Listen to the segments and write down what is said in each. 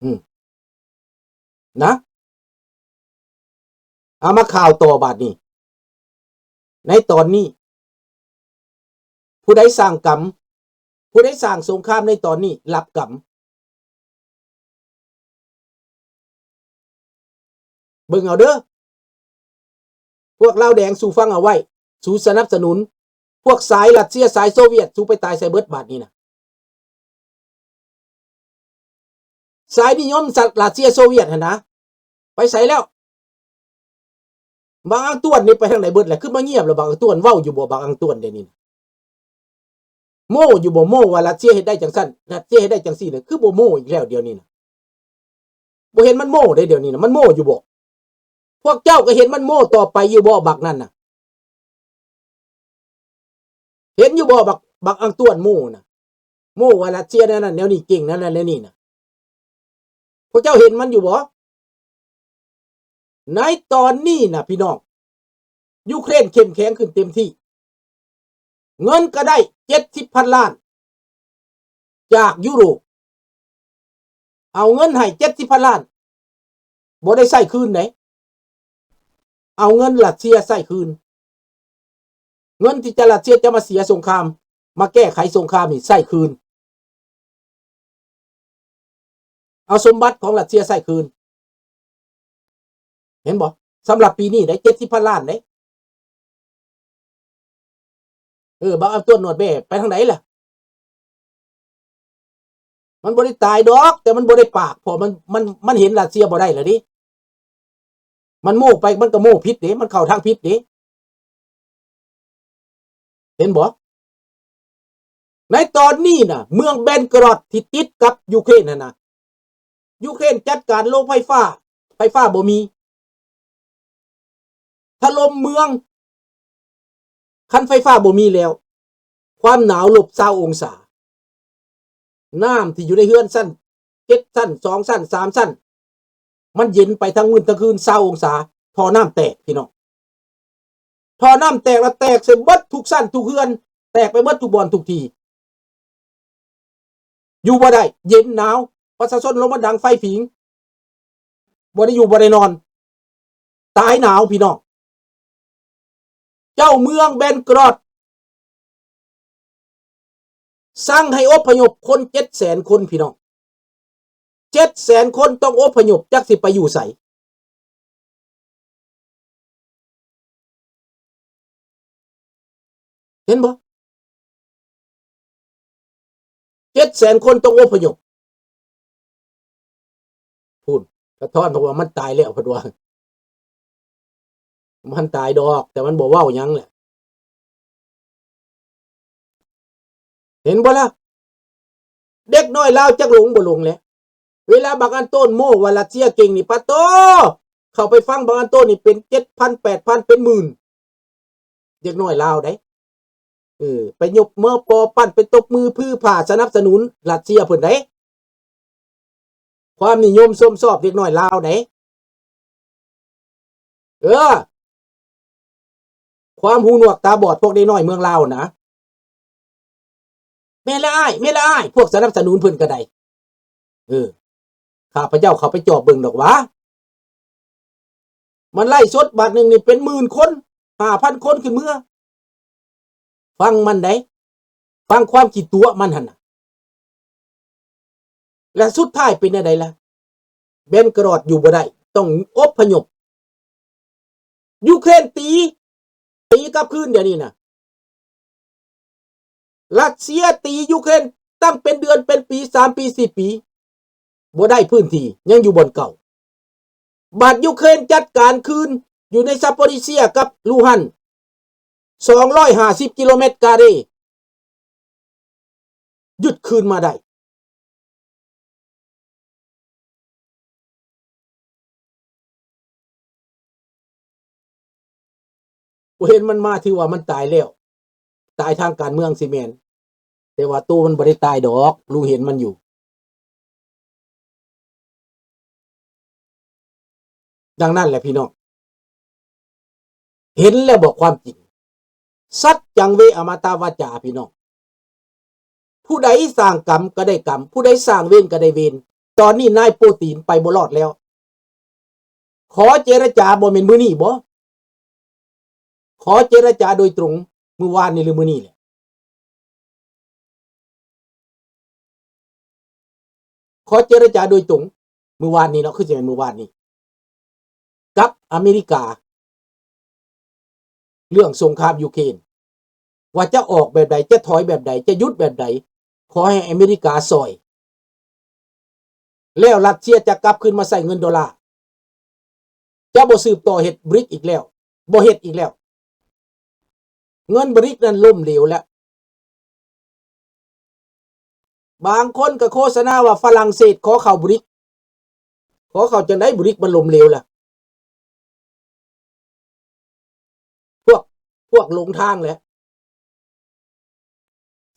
ອືມ ນະ ເອົາມາຂ່າວຕໍ່ບາດນີ້ ໃນຕອນນີ້ ຜູ້ໃດສ້າງກຳ ຜູ້ໃດສ້າງສົງຄາມໃນຕອນນີ້ ຮັບກຳ. ເບິ່ງເອົາເດີ້ ພວກລາວແດງ ສູຟັງເອົາໄວ້ ສູສະໜັບສະໜູນ ພວກສາຍຣັດເຊຍ ສາຍໂຊວຽດ ສູໄປຕາຍໃສເບິດບາດນີ້ນະ. ສາຍນິຍົມ ສະ ຣັດເຊຍໂຊວຽດຫັ້ນນະ ໄປໃສແລ້ວ? ບັກອັງຕວນນີ້ໄປທາງໃດເບິດແຫຼະ? ຄືມາງຽບລະ ບັກອັງຕວນ ເວົ້າຢູ່ບໍ່ ບັກອັງຕວນດຽວນີ້ນະ? ໂມ້ຢູ່ບໍ່? ໂມ້ວ່າຣັດເຊຍເຮັດໄດ້ຈັ່ງຊັ້ນ ຣັດເຊຍເຮັດໄດ້ຈັ່ງຊີ້ນະ ຄືບໍ່ໂມ້ອີກແລ້ວດຽວນີ້ນະ? ບໍ່ເຫັນມັນໂມ້ເດ້ດຽວນີ້ນະ ມັນໂມ້ຢູ່ບໍ່? ພວກເຈົ້າກໍເຫັນມັນໂມ້ຕໍ່ໄປຢູ່ບໍ່ ບັກນັ້ນນະ? ເຫັນຢູ່ບໍ່ ບັກ ບັກອັງຕວນໂມ້ນະ ໂມ້ວ່າຣັດເຊຍແນວນັ້ນແນວນີ້ ເກັ່ງແນວນັ້ນແນວນີ້ນະ. ພວກເຈົ້າເຫັນມັນຢູ່ບໍ່? ໃນຕອນນີ້ນະພີ່ນ້ອງ ຢູເຄຣນເຂັ້ມແຂງຂຶ້ນເຕັມທີ່ ເງິນກໍໄດ້ເຈັດສິບພັນລ້ານ ຈາກຢູໂຣບ ເອົາເງິນໃຫ້ເຈັດສິບພັນລ້ານ ບໍ່ໄດ້ໃຊ້ຄືນເດ້ ເອົາເງິນຣັດເຊຍໃຊ້ຄືນ ເງິນທີ່ຈະ ຣັດເຊຍຈະມາເສຍສົງຄາມ ມາແກ້ໄຂສົງຄາມນີ້ໃຊ້ຄືນ ເອົາສົມບັດຂອງຣັດເຊຍໃຊ້ຄືນ ເຫັນບໍ່? ສຳລັບປີນີ້ໄດ້ເຈັດສິບພັນລ້ານເດ້. ເອີ ບັກອັງຕວນໜວດແບ້ໄປທາງໃດລະ? ມັນບໍ່ໄດ້ຕາຍດອກ ແຕ່ມັນບໍ່ໄດ້ປາກ ເພາະມັນ ມັນ ມັນເຫັນຣັດເຊຍບໍ່ໄດ້ລະເດ້. ມັນໂມ້ໄປ ມັນກໍໂມ້ຜິດເດ້ ມັນເຂົ້າທາງຜິດເດ້. ເຫັນບໍ່? ໃນຕອນນີ້ນະ ເມືອງແບນກຣອດທີ່ຕິດກັບຢູເຄຣນຫັ້ນນະ ຢູເຄຣນຈັດການໂລງໄຟຟ້າ ໄຟຟ້າບໍ່ມີ ຖະຫຼົ່ມເມືອງ ຄັນໄຟຟ້າບໍ່ມີແລ້ວ ຄວາມໜາວລົບຊາວອົງສາ ນ້ຳທີ່ຢູ່ໃນເຮືອນຊັ້ນເຈັດຊັ້ນ ສອງຊັ້ນ ສາມຊັ້ນ ມັນເຢັນໄປທັງມື້ທັງຄືນ ຊາວອົງສາ ທໍ່ນ້ຳແຕກພີ່ນ້ອງ ທໍ່ນ້ຳແຕກລະແຕກໃສ່ເບິດທຸກຊັ້ນທຸກເຮືອນ ແຕກໄປເບິດທຸກບ່ອນທຸກທີ່ ຢູ່ບໍ່ໄດ້ ເຢັນໜາວ ປະຊາຊົນລົງມາດັງໄຟຜິງ ບໍ່ໄດ້ຢູ່ບໍ່ໄດ້ນອນ ຕາຍໜາວພີ່ນ້ອງ. ເຈົ້າເມືອງແບນກຣອດ ສັ່ງໃຫ້ອົບພະຍົບຄົນເຈັດແສນຄົນພີ່ນ້ອງ ເຈັດແສນຄົນຕ້ອງອົບພະຍົບ ຈັກຊິໄປຢູ່ໃສ ເຫັນບໍ່? ເຈັດແສນຄົນຕ້ອງອົບພະຍົບ ພຸ້ນ ສະທ້ອນເພິ່ນວ່າມັນຕາຍແລ້ວ ເພິ່ນວ່າ ມັນຕາຍດອກ ແຕ່ມັນບໍ່ເວົ້າຫຍັງແຫຼະ ເຫັນບໍ່ລະ? ເດັກນ້ອຍລາວຈັກຫຼົງບໍ່ຫຼົງແຫຼະ ເວລາບັກອັນໂຕນໂມ້ວ່າຣັດເຊຍເກັ່ງນີ້ ປະໂຕ ເຂົ້າໄປຟັງບັກອັນໂຕນນີ້ເປັນເຈັດພັນ ແປດພັນ ເປັນໝື່ນ ເດັກນ້ອຍລາວໃດ ເອີ ໄປຍົກມືປໍ້ປັ້ນ ໄປຕົບມືຜື່ຜ່າສະໜັບສະໜູນຣັດເຊຍເພິ່ນໃດ ຄວາມນິຍົມຊົມຊອບເດັກນ້ອຍລາວໃດ ເອີ ຄວາມຫູໜວກຕາບອດພວກເດັກນ້ອຍເມືອງລາວນະ ແມ່ນລະອ້າຍ ແມ່ນລະອ້າຍ ພວກສະໜັບສະໜູນເພິ່ນກໍໄດ້ ເອີ ຂ້າພະເຈົ້າເຂົ້າໄປຈອບເບິ່ງດອກຫວາ ມັນໄລຟ໌ສົດບາດໜຶ່ງນີ້ເປັນໝື່ນຄົນ ຫ້າພັນຄົນຂຶ້ນເມືອ ຟັງມັນໃດ ຟັງຄວາມຂີ້ຕົວະມັນຫັ້ນນະ ແລະສຸດທ້າຍເປັນແນວໃດລະ? ແບນກຣອດຢູ່ບໍ່ໄດ້ ຕ້ອງອົບພະຍົບ ຢູເຄຣນຕີ ຕີກັບຄືນດຽວນີ້ນະ ຣັດເຊຍຕີຢູເຄຣນຕັ້ງເປັນເດືອນເປັນປີ ສາມປີ ສີ່ປີ ບໍ່ໄດ້ພື້ນທີ່ ຍັງຢູ່ບ່ອນເກົ່າ ບາດຢູເຄຣນຈັດການຄືນ ຢູ່ໃນຊາໂປຣິເຊຍກັບລູຮັນ ສອງຮ້ອຍຫ້າສິບກິໂລແມັດກາເຣ ຍຶດຄືນມາໄດ້ ບໍ່ເຫັນມັນມາ ຖືວ່າມັນຕາຍແລ້ວ ຕາຍທາງການເມືອງຊິແມ່ນ ແຕ່ວ່າໂຕມັນບໍ່ໄດ້ຕາຍດອກ ລຸງເຫັນມັນຢູ່. ດັ່ງນັ້ນແຫຼະພີ່ນ້ອງ ເຫັນແລ້ວບໍ່ຄວາມຈິງ? ສັດຈັງເວອະມະຕະວາຈາ ພີ່ນ້ອງ ຜູ້ໃດສ້າງກຳກໍໄດ້ກຳ ຜູ້ໃດສ້າງເວນກໍໄດ້ເວນ ຕອນນີ້ນາຍປູຕິນໄປບໍ່ລອດແລ້ວ. ຂໍເຈລະຈາບໍ່ແມ່ນມື້ນີ້ບໍ? ຂໍເຈລະຈາໂດຍຕົງມື້ວານນີ້ ຫຼື ມື້ນີ້ແຫຼະ? ຂໍເຈລະຈາໂດຍຕົງມື້ວານນີ້ເນາະ ຄືຊິແມ່ນມື້ວານນີ້ ກັບອາເມລິກາ ເລື່ອງສົງຄາມຢູເຄຣນ ວ່າຈະອອກແບບໃດ, ຈະຖອຍແບບໃດ, ຈະຢຸດແບບໃດ, ຂໍໃຫ້ອາເມລິກາຊ່ອຍ. ແລ້ວຣັດເຊຍຈະກັບຄືນມາໃຊ້ເງິນໂດລາ, ຈະບໍ່ສືບຕໍ່ເຮັດບຣິກອີກແລ້ວ, ບໍ່ເຮັດອີກແລ້ວ. ເງິນບຣິກນັ້ນລົ້ມເຫຼວແລ້ວ. ບາງຄົນກໍໂຄສະນາວ່າຝຣັ່ງເສດຂໍເຂົ້າບຣິກ. ຂໍເຂົ້າຈັ່ງໃດ? ບຣິກມັນລົ້ມເຫຼວແລ້ວ. ພວກ ພວກຫຼົງທາງແຫຼະ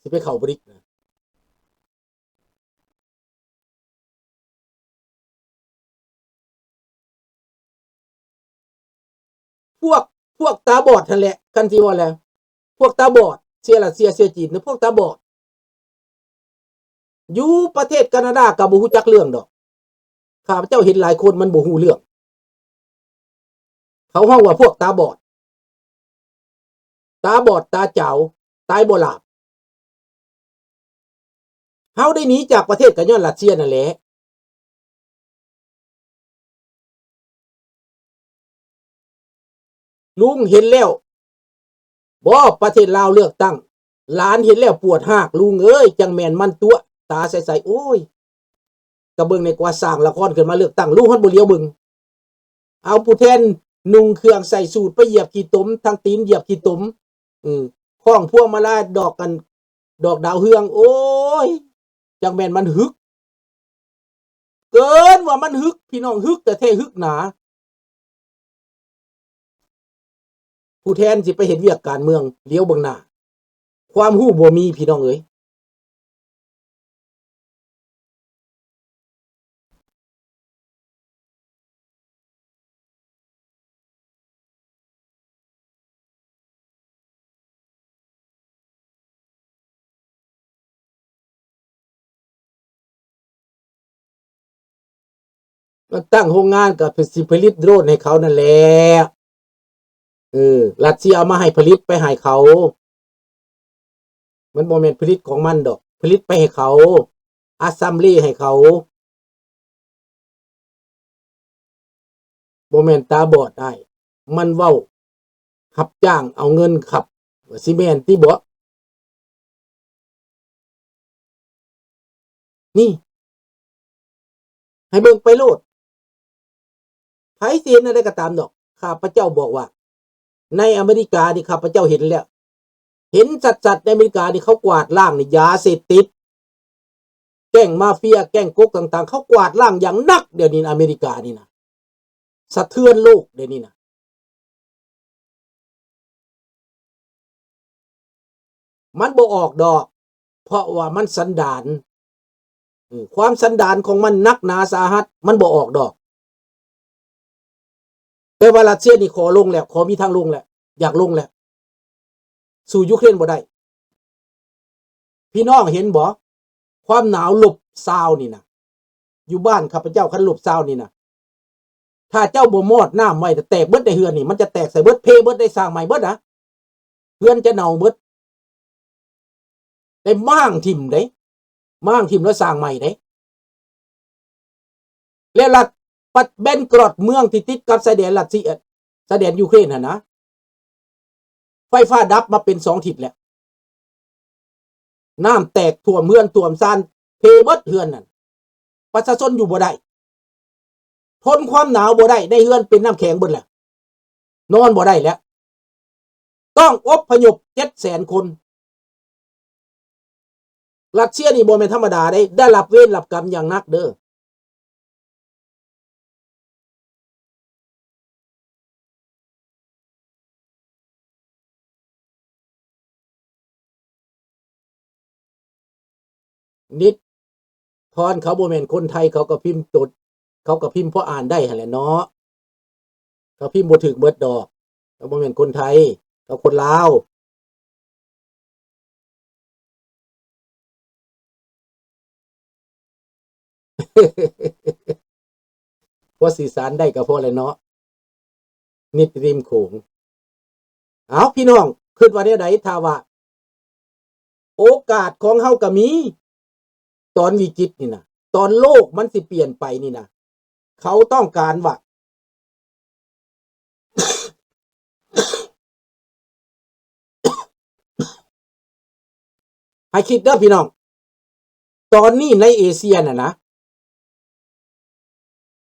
ຊິໄປເຂົ້າບຣິກນະ. ພວກ ພວກຕາບອດຫັ້ນແຫຼະ ຄັນຊິເວົ້າແລ້ວ ພວກຕາບອດ ເຊຍຣັດເຊຍ ເຊຍຈີນນະ ພວກຕາບອດ. ຢູ່ປະເທດການາດາກໍບໍ່ຮູ້ຈັກເລື່ອງດອກ. ຂ້າພະເຈົ້າເຫັນຫຼາຍຄົນມັນບໍ່ຮູ້ເລື່ອງ. ເຂົາເວົ້າວ່າພວກຕາບອດ, ຕາບອດ, ຕາຈາວ, ຕາຍບໍ່ຫຼາບ. ເຮົາໄດ້ໜີຈາກປະເທດກໍຍ້ອນຣັດເຊຍນັ້ນແຫຼະ. ລຸງເຫັນແລ້ວບໍ ປະເທດລາວເລືອກຕັ້ງ? ຫຼານເຫັນແລ້ວປວດຮາກ ລຸງເອີຍ, ຈັ່ງແມ່ນມັນຕົວະ ຕາໃສໆ. ໂອ້ຍ ກະເບິ່ງແດ່ກວ່າ ສ້າງລະຄອນຂຶ້ນມາເລືອກຕັ້ງ ລຸງຫັ້ນບໍ່ຫຼຽວເບິ່ງ. ເອົາຜູ້ແທນນຸ່ງເຄື່ອງໃສ່ສູດໄປຢຽບຂີ້ຕົມ, ທັງຕີນຢຽບຂີ້ຕົມ, ອື ຄ້ອງພວງມາລາຍດອກກັນ ດອກດາວເຮືອງ. ໂອ້ຍ ຈັ່ງແມ່ນມັນຫຶກ ເກີນວ່າມັນຫຶກ ພີ່ນ້ອງ, ຫຶກແທ້ໆ ຫຶກໜາ. ຜູ້ແທນຊິໄປເຮັດວຽກການເມືອງ ຫຼຽວເບິ່ງໜ້າ ຄວາມຮູ້ບໍ່ມີ ພີ່ນ້ອງເອີຍ. ມັນຕັ້ງໂຮງງານກໍເພື່ອຊິຜະລິດໂດຣນໃຫ້ເຂົານັ້ນແຫຼະ. ເອີ ຣັດເຊຍເອົາມາໃຫ້ຜະລິດໄປໃຫ້ເຂົາ. ມັນບໍ່ແມ່ນຜະລິດຂອງມັນດອກ, ຜະລິດໄປໃຫ້ເຂົາ, ອາສຳລີໃຫ້ເຂົາ. ບໍ່ແມ່ນຕາບອດອ້າຍ, ມັນເວົ້າຮັບຈ້າງເອົາເງິນຂັບ, ຊິແມ່ນຕິເບາະ? ນີ້ ໃຫ້ເບິ່ງໄປໂລດ. ໃຜຊິເຫັນແນວໃດກໍຕາມດອກ, ຂ້າພະເຈົ້າບອກວ່າ ໃນອາເມລິການີ້ ຂ້າພະເຈົ້າເຫັນແລ້ວ, ເຫັນຊັດໆ ໃນອາເມລິການີ້ ເຂົາກວາດລ້າງນີ້ ຢາເສບຕິດ, ແກ້ງມາເຟຍ, ແກ້ງກົກຕ່າງໆ ເຂົາກວາດລ້າງຢ່າງໜັກ. ດຽວນີ້ອາເມລິການີ້ນະ ສະເທືອນໂລກ ດຽວນີ້ນະ. ມັນບໍ່ອອກດອກ ເພາະວ່າມັນສັນດານ, ເອີ ຄວາມສັນດານຂອງມັນໜັກໜາສາຫັດ, ມັນບໍ່ອອກດອກ. ແຕ່ວ່າຣັດເຊຍນີ້ຂໍລົງແລ້ວ, ຂໍມີທາງລົງແລ້ວ, ຢາກລົງແລ້ວ, ສູ້ຢູເຄຣນບໍ່ໄດ້. ພີ່ນ້ອງເຫັນບໍ່? ຄວາມໜາວລົບຊາວນີ້ນະ, ຢູ່ບ້ານຂ້າພະເຈົ້າ ຄັນລົບຊາວນີ້ນະ, ຖ້າເຈົ້າບໍ່ມອດນ້ຳໄວ້ ແຕກເບິດໃນເຮືອນນີ້, ມັນຈະແຕກໃສ່ເບິດ, ເພເບິດ, ໄດ້ສ້າງໃໝ່ເບິດນະ, ເຮືອນຈະເນົ່າເບິດ, ໄດ້ມ້າງຖິ້ມເດ້, ມ້າງຖິ້ມແລ້ວສ້າງໃໝ່ເດ້. ແລ້ວລັດ ປັດແບງກຣອດເມືອງທີ່ຕິດກັບຊາຍແດນຣັດເຊຍ, ຊາຍແດນຢູເຄຣນຫັ້ນນະ, ໄຟຟ້າດັບມາເປັນສອງທິດແລ້ວ, ນ້ຳແຕກຖ້ວມເຮືອນຖ້ວມຊານ, ເພເບິດເຮືອນນັ້ນ, ປະຊາຊົນຢູ່ບໍ່ໄດ້, ທົນຄວາມໜາວບໍ່ໄດ້, ໃນເຮືອນເປັນນ້ຳແຂງເບິດແລ້ວ, ນອນບໍ່ໄດ້ແລ້ວ. ຕ້ອງອົບພະຍົບເຈັດແສນຄົນ. ຣັດເຊຍນີ້ບໍ່ແມ່ນທຳມະດາເດ້, ໄດ້ຮັບເວນຮັບກຳຢ່າງໜັກເດີ້. ນິດທອນເຂົາບໍ່ແມ່ນຄົນໄທ, ເຂົາກໍພິມຕົດ, ເຂົາກໍພິມພໍອ່ານໄດ້ຫັ້ນແຫຼະເນາະ. ເຂົາພິມບໍ່ຖືກເບິດດອກ, ເຂົາບໍ່ແມ່ນຄົນໄທ, ເຂົາຄົນລາວ. ພໍສື່ສານໄດ້ກໍພໍແລ້ວເນາະ ນິດລິມໂຂງ. ເອົາ ພີ່ນ້ອງຄິດວ່າແນວໃດ? ຖ້າວ່າໂອກາດຂອງເຮົາກໍມີ ຕອນວິກິດນີ້ນະ ຕອນໂລກມັນຊິປ່ຽນໄປນີ້ນະ ເຂົາຕ້ອງການວ່າ ໃຫ້ຄິດເດີພີ່ນ້ອງ ຕອນນີ້ໃນເອເຊຍນະນະ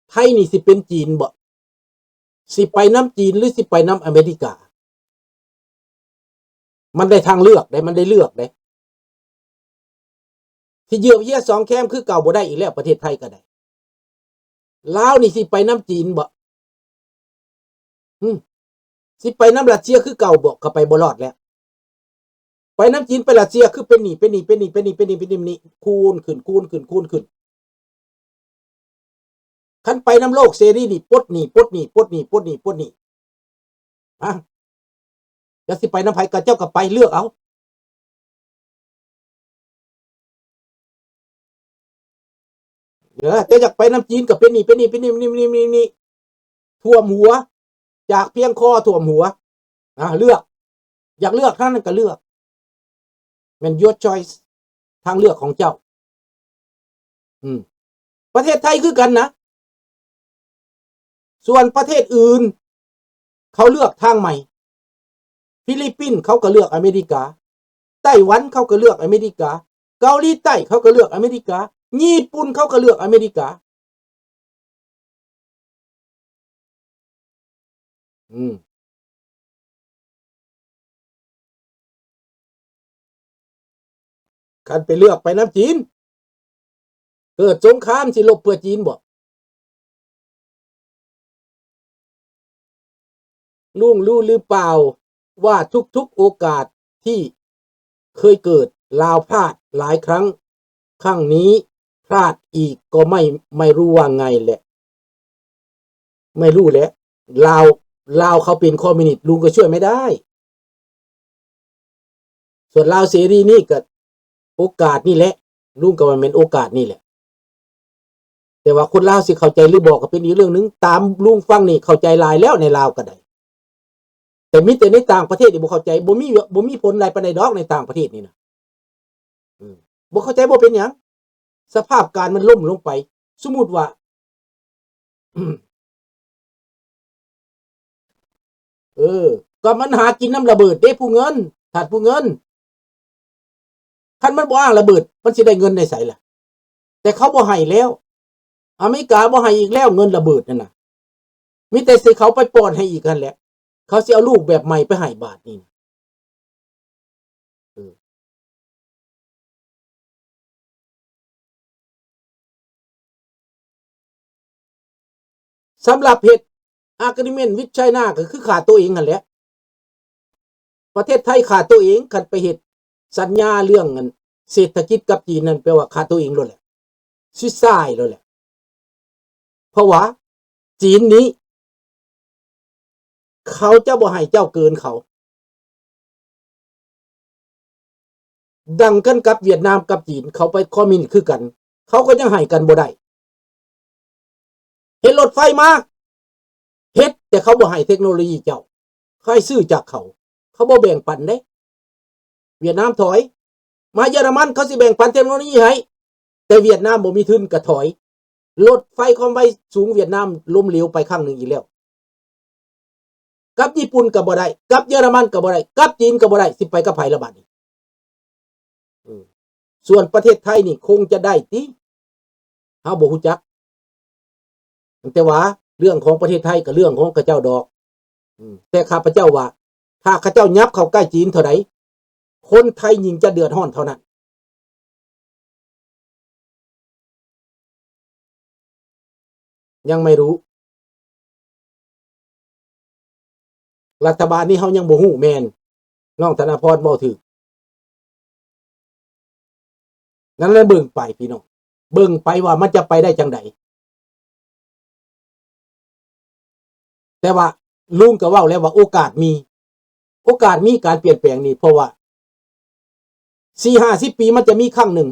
ໄທນີ້ຊິເປັນຈີນບໍ? ຊິໄປນຳຈີນ ຫຼື ຊິໄປນຳອາເມລິກາ? ມັນໄດ້ທາງເລືອກເດ້ ມັນໄດ້ເລືອກເດ້. ຊິເຍືອບເຍືອສອງແຄມຄືເກົ່າບໍ່ໄດ້ອີກແລ້ວ ປະເທດໄທກໍໄດ້. ລາວນີ້ຊິໄປນຳຈີນບໍ? ຫື ຊິໄປນຳຣັດເຊຍຄືເກົ່າບໍ? ກໍໄປບໍ່ລອດແລ້ວ. ໄປນຳຈີນ ໄປຣັດເຊຍ ຄືເປັນໜີ້ ເປັນໜີ້ ເປັນໜີ້ ເປັນໜີ້ ເປັນໜີ້ ເປັນໜີ້ ເປັນໜີ້ ຄູນຂຶ້ນ ຄູນຂຶ້ນ ຄູນຂຶ້ນ. ຄັນໄປນຳໂລກເສລີນີ້ ປົດໜີ້ ປົດໜີ້ ປົດໜີ້ ປົດໜີ້ ປົດໜີ້. ຮະ ຈະຊິໄປນຳໃຜ ກໍເຈົ້າກໍໄປ ເລືອກເອົາ. ເອີ ແຕ່ຢາກໄປນຳຈີນກໍເປັນໜີ້ ເປັນໜີ້ ເປັນໜີ້ ໜີ້ ໜີ້ ໜີ້ ຖ້ວມຫົວ ຈາກພຽງຄໍຖ້ວມຫົວ. ອາ ເລືອກ ຢາກເລືອກທາງນັ້ນກໍເລືອກ ແມ່ນ your choice ທາງເລືອກຂອງເຈົ້າ. ອືມ ປະເທດໄທຄືກັນນະ. ສ່ວນປະເທດອື່ນ ເຂົາເລືອກທາງໃໝ່. ຟີລິບປິນເຂົາກໍເລືອກອາເມລິກາ, ໄຕ້ຫວັນເຂົາກໍເລືອກອາເມລິກາ, ເກົາຫຼີໃຕ້ເຂົາກໍເລືອກອາເມລິກາ, ຍີ່ປຸ່ນເຂົາກໍເລືອກອາເມລິກາ. ອືມ ຄັນໄປເລືອກໄປນຳຈີນ ເກີດສົງຄາມ ຊິລົບເພື່ອຈີນບໍ? ລຸງຮູ້ຫຼືເປົ່າວ່າທຸກໆໂອກາດທີ່ເຄີຍເກີດ ລາວພາດຫຼາຍຄັ້ງ, ຄັ້ງນີ້ພາດອີກກໍໄມ່ ໄມ່ຮູ້ວ່າໄງແຫຼະ. ໄມ່ຮູ້ແຫຼະ ລາວ ລາວເຂົາເປັນຄອມມິວນິດ ລຸງກໍຊ່ວຍໄມ່ໄດ້. ສ່ວນລາວເສລີນີ້ກໍໂອກາດນີ້ແຫຼະ ລຸງກໍວ່າແມ່ນໂອກາດນີ້ແຫຼະ. ແຕ່ວ່າຄົນລາວຊິເຂົ້າໃຈຫຼືບໍ່ກໍເປັນອີກເລື່ອງໜຶ່ງ. ຕາມລຸງຟັງນີ້ເຂົ້າໃຈຫຼາຍແລ້ວໃນລາວກໍໄດ້. ແຕ່ມີແຕ່ໃນຕ່າງປະເທດນີ້ບໍ່ເຂົ້າໃຈ, ບໍ່ມີ ບໍ່ມີຜົນຫຼາຍປານໃດດອກໃນຕ່າງປະເທດນີ້ນະ. ອືມ ບໍ່ເຂົ້າໃຈບໍ່ເປັນຫຍັງ, ສະພາບການມັນລົ້ມລົງໄປ. ສົມມຸດວ່າ ເອີ ກໍມັນຫາກິນນຳລະເບີດເດ້ ຜູ້ເງິນ ທ່ານຜູ້ເງິນ. ຄັນມັນບໍ່ອ້າງລະເບີດ ມັນຊິໄດ້ເງິນໃນໃສລະ? ແຕ່ເຂົາບໍ່ໃຫ້ແລ້ວ, ອາເມລິກາບໍ່ໃຫ້ອີກແລ້ວ ເງິນລະເບີດນັ້ນນະ. ມີແຕ່ຊິເຂົາໄປປ້ອນໃຫ້ອີກຫັ້ນແຫຼະ. ເຂົາຊິເອົາຮູບແບບໃໝ່ໄປໃຫ້ບາດນີ້. ເອີ ສຳລັບເຮັດ agreement with China ກໍຄືຂ້າໂຕເອງຫັ້ນແຫຼະ. ປະເທດໄທຂ້າໂຕເອງ, ຄັນໄປເຮັດສັນຍາເລື່ອງອັນເສດຖະກິດກັບຈີນນັ້ນ ແປວ່າຂ້າໂຕເອງໂລດແຫຼະ, suicide ໂລດແຫຼະ. ເພາະວ່າຈີນນີ້ ເຂົາຈະບໍ່ໃຫ້ເຈົ້າເກີນເຂົາ. ດັ່ງກັນກັບຫວຽດນາມກັບຈີນ, ເຂົາໄປຄອມມິວນິດຄືກັນ, ເຂົາກໍຍັງໃຫ້ກັນບໍ່ໄດ້. ເຮັດລົດໄຟມາ, ເຮັດ, ແຕ່ເຂົາບໍ່ໃຫ້ເທັກໂນໂລຢີເຈົ້າ, ໃຫ້ຊື້ຈາກເຂົາ, ເຂົາບໍ່ແບ່ງປັນເດ້. ຫວຽດນາມຖອຍ, ມາເຢຍລະມັນເຂົາຊິແບ່ງປັນເທັກໂນໂລຢີໃຫ້, ແຕ່ຫວຽດນາມບໍ່ມີທຶນກໍຖອຍ. ລົດໄຟຄວາມໄວສູງຫວຽດນາມລົ້ມເຫຼວໄປຄັ້ງໜຶ່ງອີກແລ້ວ. ກັບຍີ່ປຸ່ນກໍບໍ່ໄດ້, ກັບເຢຍລະມັນກໍບໍ່ໄດ້, ກັບຈີນກໍບໍ່ໄດ້, ຊິໄປກັບໃຜລະບາດນີ້? ເອີ ສ່ວນປະເທດໄທນີ້ຄົງຈະໄດ້ຕິ? ເຮົາບໍ່ຮູ້ຈັກ. ແຕ່ວ່າເລື່ອງຂອງປະເທດໄທກໍເລື່ອງຂອງເຂົາເຈົ້າດອກ. ອືມ ແຕ່ຂ້າພະເຈົ້າວ່າ ຖ້າເຂົາເຈົ້າຫຍັບເຂົ້າໃກ້ຈີນເທົ່າໃດ, ຄົນໄທຍິ່ງຈະເດືອດຮ້ອນເທົ່ານັ້ນ. ຍັງໄມ່ຮູ້. ລັດຖະບານນີ້ເຮົາຍັງບໍ່ຮູ້ແມ່ນ, ນ້ອງທະນາພອນເວົ້າຖືກ. ນັ້ນແຫຼະ ເບິ່ງໄປພີ່ນ້ອງ, ເບິ່ງໄປວ່າມັນຈະໄປໄດ້ຈັ່ງໃດ. ແຕ່ວ່າລຸງກໍເວົ້າແລ້ວວ່າໂອກາດມີ, ໂອກາດມີການປ່ຽນແປງນີ້, ເພາະວ່າສີ່ຫ້າສິບປີມັນຈະມີຄັ້ງໜຶ່ງ,